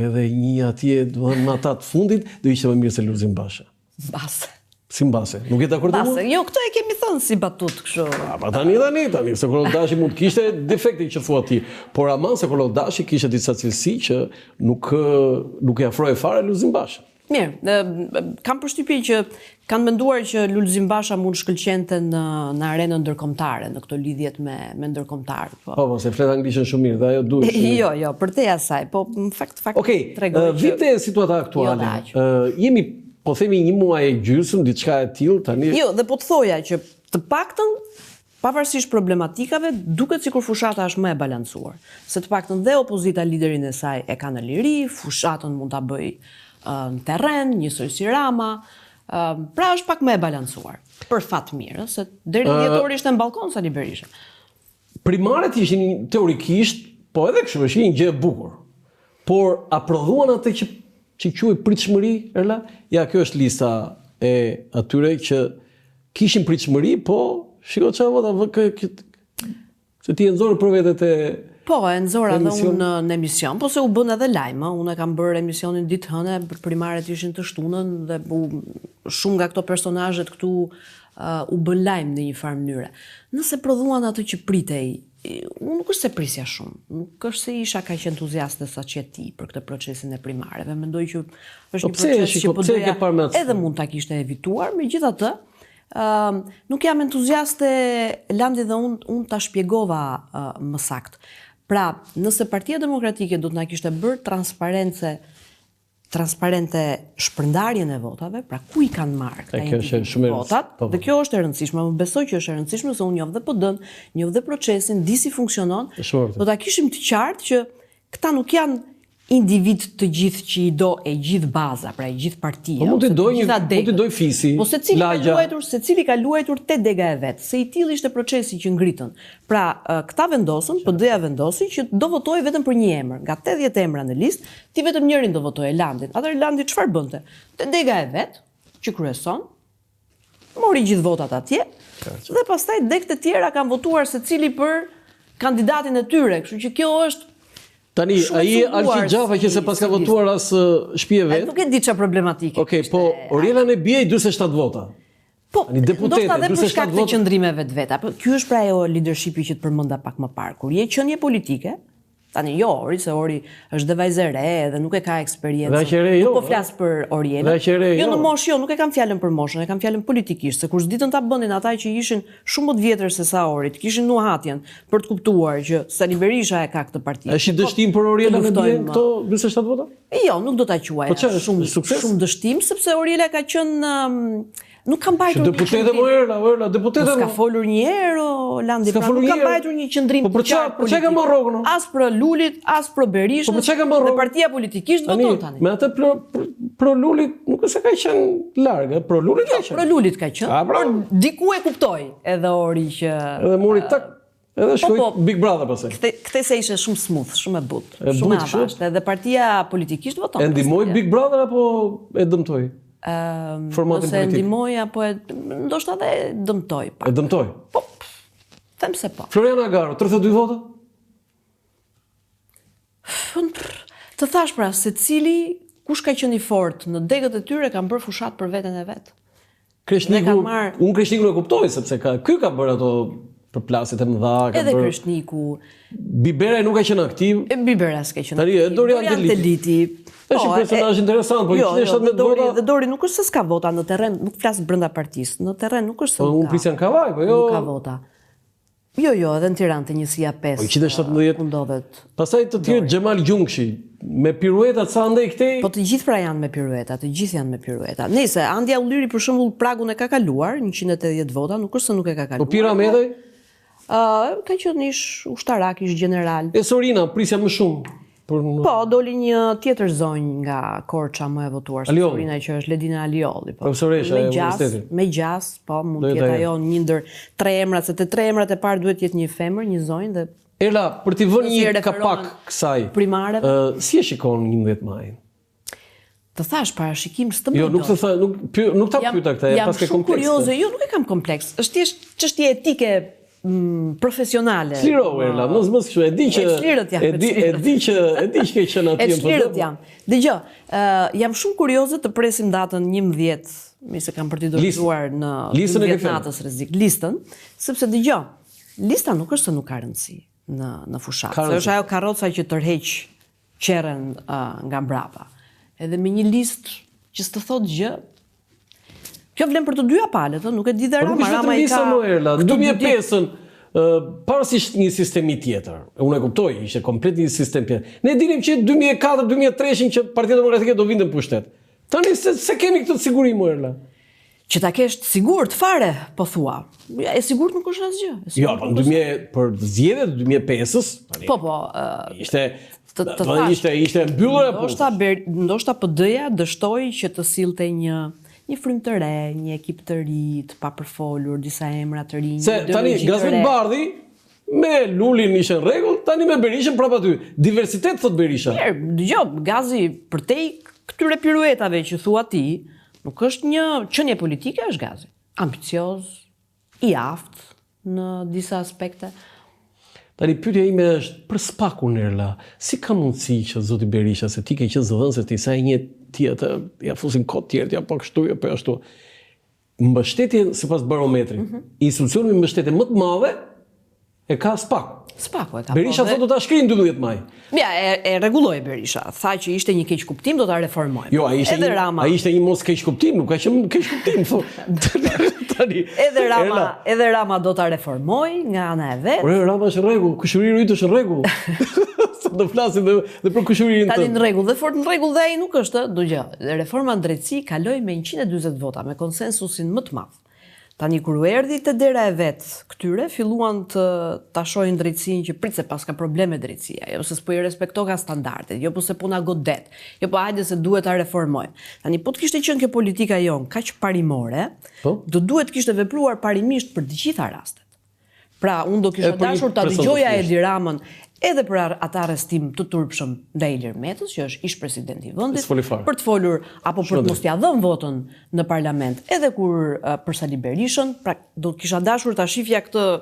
Edhe një atje, domethënë me ata të fundit, do ishte më mirë se Lulzim Basha. Mbase. Si mbase? Nuk je dakord me mua? Jo, këtë e kemi thënë si batutë kështu. A, pa tani tani, tani, Sokol Olldashi mund të kishte defektin që thua ti, por aman Sokol Olldashi kishte disa cilësi që nuk nuk i afrohej fare Lulzim Basha. Mirë, kam përshtypjen që kanë menduar që Lulzim Basha mund shkëlqente në në arenën ndërkombëtare, në këto lidhjet me me ndërkombëtarët, po. Po, po, se flet anglishtën shumë mirë dhe ajo duhet. Jo, jo, përtej asaj, po në fakt fakt Okej, tregoi që vite situata jo aktuale. Jo, jemi po themi një muaj e gjysmë, diçka e tillë tani. Jo, dhe po të thoja që të paktën Pavarësisht problematikave, duket sikur fushata është më e balancuar. Se të paktën dhe opozita liderin e saj e ka në liri, fushatën mund ta bëjë në terren, njësoj si Rama. Pra është pak më e balancuar. Për fat mirë, se deri në dhjetor ishte në ballkon Sali Berisha. Primaret ishin teorikisht, po edhe kështu është një gjë e bukur. Por a prodhuan atë që që quhej pritshmëri, Erla? Ja, kjo është lista e atyre që Kishin pritshmëri, po shiko çfarë vota vë kë, kë, se ti e nxore për vete te Po, e nxora edhe unë në, në emision, po se u bën edhe lajm, ë, unë e kam bërë emisionin ditë hëne, primaret ishin të shtunën dhe u, shumë nga këto personazhet këtu uh, u bën lajm në një farë mënyre. Nëse prodhuan atë që pritej, Unë nuk është se prisja shumë, nuk është se isha kaq entuziaste sa ç'je ti për këtë procesin e primareve. Mendoj që është po një proces që PD-ja edhe mund ta kishte evituar, megjithatë, ë nuk jam entuziaste Landi dhe unë unë ta shpjegova më saktë. Pra, nëse Partia Demokratike do të na kishte bërë transparence transparente shpërndarjen e votave, pra ku i kanë marrë këta individë votat, po, po. dhe kjo është e rëndësishme, më beso që është e rëndësishme se unë njoh dhe PD-n, njoh dhe procesin, di si funksionon, do ta kishim të qartë që këta nuk janë individë të gjithë që i do e gjithë baza, pra e gjithë partia, po mund t'i dojë një, mund t'i dojë fisi, po secili ka luajtur, secili ka luajtur te dega e vet, se i tillë ishte procesi që ngritën. Pra, këta vendosën, PD-ja vendosi që do votojë vetëm për një emër, nga 80 emra në listë, Ti vetëm njërin do votoje Landin. Atëherë Landi çfarë bënte? Te dega e vet, që kryeson, mori gjithë votat atje dhe pastaj degët e tjera kanë votuar secili për kandidatin e tyre, kështu që kjo është Tani, ai Alqi Xhafa që s'e paska votuar as shtëpia e vet. Nuk e di çfarë problematike. Okej, okay, po Oriela Nebiaj 47 vota. Po, ndoshta dhe për shkak të qëndrimeve të veta. Po ky është pra ajo leadershipi që të përmenda pak më parë. Kur je qenie politike, tani jo Ori, se Ori është dhe vajzë e re dhe nuk e ka eksperiencën. Dhe aq e re jo. Nuk po flas për Orielën. Dhe aq e re jo. Jo në moshë jo, nuk e kam fjalën për moshën, e kam fjalën politikisht, se kur s'ditën ta bënin ata që ishin shumë më të vjetër se sa Ori, të kishin nuhatjen për të kuptuar që Sali Berisha e ka këtë parti. Është dështim për Orielën Nebiajn këto 47 vota? Jo, nuk do ta quaja po çfarë, shumë sukses? Shumë dështim sepse Oriela ka qenë nuk ka mbajtur një deputete mo Erla, Erla, deputete. Po s'ka folur një herë o Landi, pra nuk ka mbajtur një qëndrim po për çfarë, për çfarë ka marrë rrogën? As pro Lulit, as pro Berishës. Po për çfarë ka marrë rrogën? Dhe partia politikisht voton tani. Me atë pro, pro Lulit nuk është se ka qenë larg, pro Lulit ka jo, qenë. Pro Lulit ka qenë. Pra. Por diku e kuptoi edhe Ori që Edhe mori tak Edhe po, shkoi po, Big Brother pastaj. Këtë këtë se ishte shumë smooth, shumë e butë, e shumë e avashtë. Edhe partia politikisht voton. E ndihmoi Big Brother apo e dëmtoi? Ëm, formatin politik. E ndihmoi apo e ndoshta edhe e dëmtoi pak. E dëmtoi. Po. Them se po. Floriana Garo, 32 vota? Të thash pra, secili kush ka qenë i fortë në degët e tyre kanë bërë fushatë për veten e vet. Kreshniku, marrë... unë Kreshnikun e kuptoj sepse ka ky ka bërë ato përplasjet e mëdha, ka edhe bërë. Edhe Kreshniku. Biberaj nuk ka qenë aktiv. E Biberaj s'ka qenë Tani aktiv. Dorian Teliti. Është po, një personazh interesant, po jo, jo, 117 vota. Dhe Dori nuk është se s'ka vota në terren, nuk flas brenda partisë, në terren nuk është se po, nuk ka. Po unë prisja në Kavajë, po jo. Nuk ka vota. Jo, jo, edhe në Tiranë te njësia 5. Po 117 ku ndodhet. Pastaj të tjerë Xhemal Gjunkshi me pirueta ca andej këtej. Po të gjithë pra janë me pirueta, të gjithë janë me pirueta. Nëse Andia Ulliri për shembull pragun e ka kaluar, 180 vota, nuk është se nuk e ka kaluar. Po Pira Medaj? Ë, ka qenë ish ushtarak, ish gjeneral. E Sorina, prisja më shumë. Për në... Po, doli një tjetër zonjë nga Korça më e votuar se Sorina që është Ledina Aliolli. Po. Profesoresha e universitetit. Me gjasë, po, mund të jetë ajo një ndër tre emrat, se te tre emrat e parë duhet të jetë një femër, një zonjë dhe Erla, për t'i vënë një kapak kësaj, primareve, uh, si e shikon 11 majin? Të thash parashikim s'të Jo, nuk të tha, nuk py, nuk ta pyeta këtë, e paske kompleks. Jam shumë kurioze, jo, nuk e kam kompleks. Është thjesht çështje etike. mm, profesionale. Çlirohu Erla, mos mos kështu, e di që E çlirët jam, e di e di që e di që ke qenë E atje në çlirët PD. jam. Dëgjo, ë jam shumë kurioze të presim datën 11, mi se kam për t'i dorëzuar në Listën e ke 12 fjalën. natës rrezik, listën, sepse dëgjo, lista nuk është se nuk ka rëndësi në në fushatë, Ka se rëndësi. është ajo karroca që tërheq qerren uh, nga mbrapa. Edhe me një listë që s'të thotë gjë, Kjo vlen për të dyja palët, ë, nuk e di dhe Po nuk Rama, është vetëm Rama i lista ka më Erla, në këto dy ditë. 2005-ën, ë, parësisht një sistemi tjetër. Unë e kuptoj, ishte komplet një sistem tjetër. Ne dinim që 2004-2003-shin që Partia Demokratike do vinte në pushtet. Tani se, se kemi këtë siguri më Erla. Që ta kesh të sigurt fare, po thua. Ja, E sigurt nuk është asgjë. E Jo, sigurt po nuk në është. 2000 për zgjedhjet e 2005-s, tani Po, po, ë, ishte të- të do të thash. ishte ishte e mbyllur e punës. Ndoshta Ber, ndoshta PD-ja dështoi që të sillte një një frymë të re, një ekip të ri, të papërfolur, disa emra të rinj, Se një tani ideologji të Gazment re. Bardhi me Lulin ishte në rregull, tani me Berishën prapë aty. Diversitet thot Berisha. Mirë, dëgjo, Gazi përtej këtyre piruetave që thua ti, nuk është një qenie politike është Gazi. Ambicioz, i aftë në disa aspekte. Tani pyetja ime është për Spakun Erla, si ka mundësi që zoti Berisha se ti ke qenë zëdhënëse ti sa e njeh ti atë ja fusin kot tjerë, ja po kështu, ja po ashtu. Mbështetjen sipas barometrit, mm Mhm. -hmm. institucioni me mbështetje më të madhe e ka Spaku. Spaku e ka. Berisha po, dhe- thotë do ta shkrijë në 12 maj. Ja, e, e rregulloi Berisha. Tha që ishte një keqkuptim, do ta reformojmë. Jo, ai ishte Edhe një, Rama. ai ishte një mos keqkuptim, nuk ka qenë keqkuptim, thotë. Tani. Edhe Rama, Erla, edhe Rama do ta reformoj nga ana e vet. Ore Rama është në rregull, kushëriri yt është në rregull. Sa do flasim dhe, dhe për kushëririn Tani tënd. në rregull, dhe fort në rregull dhe ai nuk është, ë, dëgjoj. Reforma në drejtësi kaloi me 140 vota, me konsensusin më të madh. Tani kur u erdhi te dera e vet këtyre, filluan të ta shohin drejtësinë që prit se paska probleme drejtësia, jo se s'po i respektoka standardet, jo po se po na godet, jo po hajde se duhet ta reformojmë. Tani po të kishte qenë kjo politika jon kaq parimore, Po? do duhet të kishte vepruar parimisht për të gjitha rastet. Pra, unë do E kisha për një dashur ta person të dëgjoja thjeshtë. Edi Ramën edhe për ar- atë arrestim të turpshëm ndaj Ilir Metës, që është ish presidenti i vendit, S'foli fare. për të folur apo për të mos t'ia dhënë votën në parlament, edhe kur eh, për Sali Berishën, pra do të kisha dashur ta shifja këtë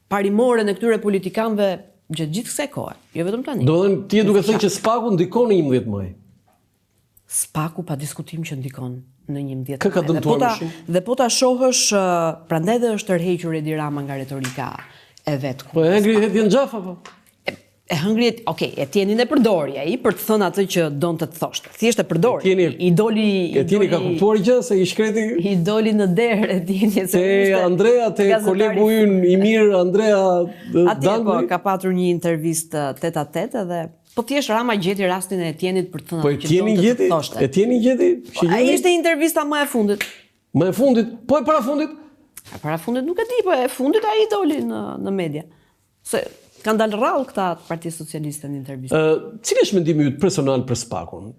parimoren e këtyre politikanëve gjatë gjithë kësaj kohe, jo vetëm tani. Do të thënë ti je duke thënë që Spaku ndikon në 11 maj. Spaku pa diskutim që ndikon në 11 Kë ka maj. Dhe dëmtuar po më ta- shumë? Dhe po ta shohësh, eh, prandaj dhe është tërhequr Edi Rama nga retorika e vet. Po e ngri Hetjen Xhafa po. E hëngri, okay, Etjenin e përdori ai për të thënë atë që donte të thoshte. Thjesht e përdori. Etjeni- I doli i Etjeni ka doli- kuptuar gjë se i shkreti I doli në derë Etjeni se te ishte Andrea, te gazetari- kolegu ynë i mirë Andrea eh, Atje po Dangri. ka patur një intervistë tet a tet edhe po thjesht Rama gjeti rastin e Etjenit për të thënë Po atë që Etjeni donte të gjeti? thoshte. Etjeni gjeti? Po, Ai ishte intervista më e fundit. Më e fundit, po e para fundit? E para fundit nuk e di, po e fundit ai doli në në media. Se kanë dalë rrallë këta të Partisë Socialiste në intervistë. Ë, cili është mendimi yt personal për Spakun?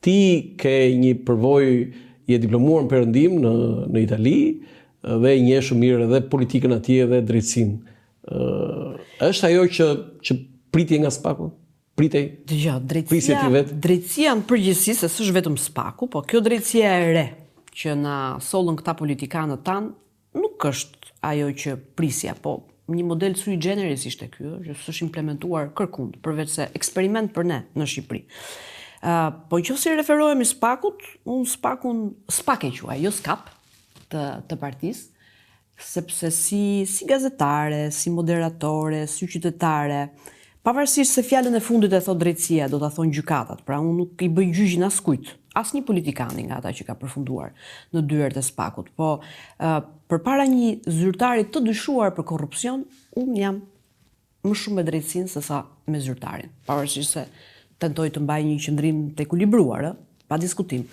Ti ke një përvojë, je diplomuar në Perëndim në në Itali dhe e njeh shumë mirë edhe politikën atje dhe drejtsinë. Ë, është ajo që që pritje nga Spaku? Pritej? Dëgjoj, Prisje drejtësia, ti vetë? drejtësia në përgjithësi se s'është vetëm Spaku, po kjo drejtësia e re që na sollën këta politikanët tanë nuk është ajo që prisja, po një model sui generis ishte ky, ë, që s'është implementuar kërkund, përveç se eksperiment për ne në Shqipëri. Ë, po nëse i referohemi Spakut, unë Spakun Spak e quaj, jo Skap të të partisë, sepse si si gazetare, si moderatore, si qytetare, pavarësisht se fjalën e fundit e thot drejtësia, do ta thonë gjykatat. Pra unë nuk i bëj gjyqin askujt, asnjë politikani nga ata që ka përfunduar në dyert e Spakut. Po ë përpara një zyrtari të dyshuar për korrupsion, unë jam më shumë me drejtësinë se sa me zyrtarin. Pavarësisht se tentoj të mbaj një qëndrim të ekuilibruar, ë, pa diskutim.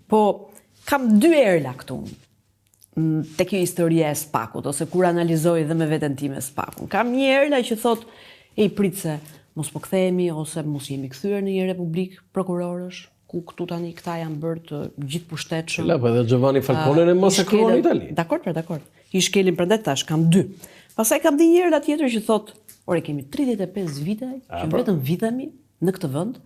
Po kam dy erla këtu unë m, te kjo historia e Spakut ose kur analizoj dhe me veten time Spakun. Kam një erla që thot, ej prit se mos po kthehemi ose mos jemi kthyer në një republikë prokurorësh, ku këtu tani këta janë bërë të gjithë pushtetshëm. La, po edhe Giovanni Falcone e I masakruan në shkelën- Itali. Dakor, pra, dakor. I shkelin prandaj tash kam dy. Pastaj kam dhe një erla tjetër që thot, ore kemi 35 vite që pra. vetëm vidhemi në këtë vend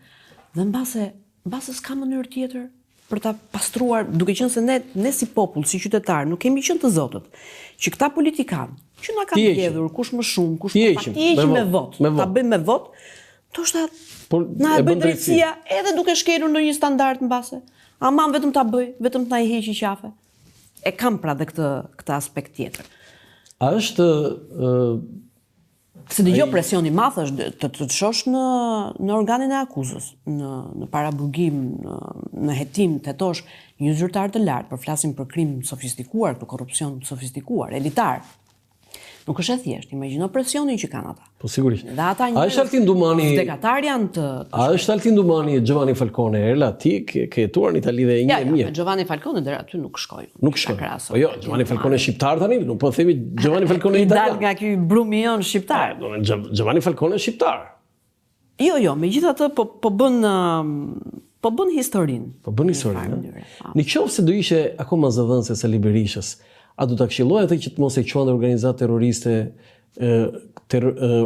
dhe mbase mbase s'ka mënyrë tjetër për ta pastruar, duke qenë se ne ne si popull, si qytetar, nuk kemi qenë të zotët, që këta politikanë Që na kanë vjedhur, kush më shumë, kush më pak, t'i heqim me votë, ta bëjmë me votë, ndoshta Por, na e bën drejtësia edhe duke shkelur ndonjë standard mbase. Aman vetëm ta bëj, vetëm të na i heqi qafe. E kam pra dhe këtë këtë aspekt tjetër. A është Se dëgjo presion i madh është të të çosh në në organin e akuzës, në në paraburgim, në në hetim, të hetosh një zyrtar të lartë, po flasim për krim të sofistikuar, për korrupsion të sofistikuar, elitar. Nuk është e thjeshtë, imagjino presionin që kanë ata. Po sigurisht. Dhe ata A është Altin Dumani vdekatar janë të, të A është Altin Dumani Giovanni Falcone, Erla, ti ke, ke jetuar në Itali dhe e ja, njeh mirë. Ja, Giovanni Falcone deri aty nuk shkoj. Nuk shkoj. Po jo, Giovanni Falcone shqiptar tani, nuk po themi Giovanni Falcone italian. I dal nga ky brumi jonë shqiptar. Giovanni Falcone shqiptar. Jo, jo, megjithatë po po bën po bën historinë. Po bën historinë. Po. Në qoftë se do ishe akoma zëdhënëse e Sali Berishës, a do ta këshilloje atë që të mos e quante organizatë terroriste, ter,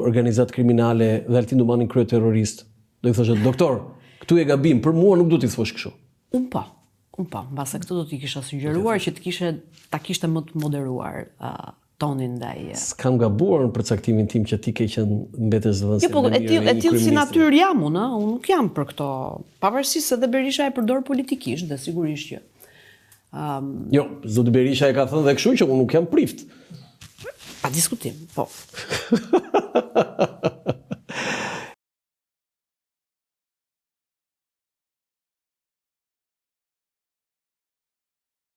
organizatë kriminale dhe Altin Dumanin kryeterrorist? Do i thoshe, doktor, këtu je gabim, për mua nuk do t'i thuash kështu. Unë po. Unë po, mbase këtë do t'i kisha sugjeruar që të kishe ta kishte më të moderuar uh, tonin ndaj. S'kam gabuar në përcaktimin tim që ti ke qenë mbetesh zëdhënëse. Jo, po e tillë e tillë si natyrë jam unë, ëh, unë nuk jam për këto. Pavarësisht se dhe Berisha e përdor politikisht dhe sigurisht që um, Jo, zoti Berisha e ka thënë dhe kështu që unë nuk jam prift. Pa diskutim, po.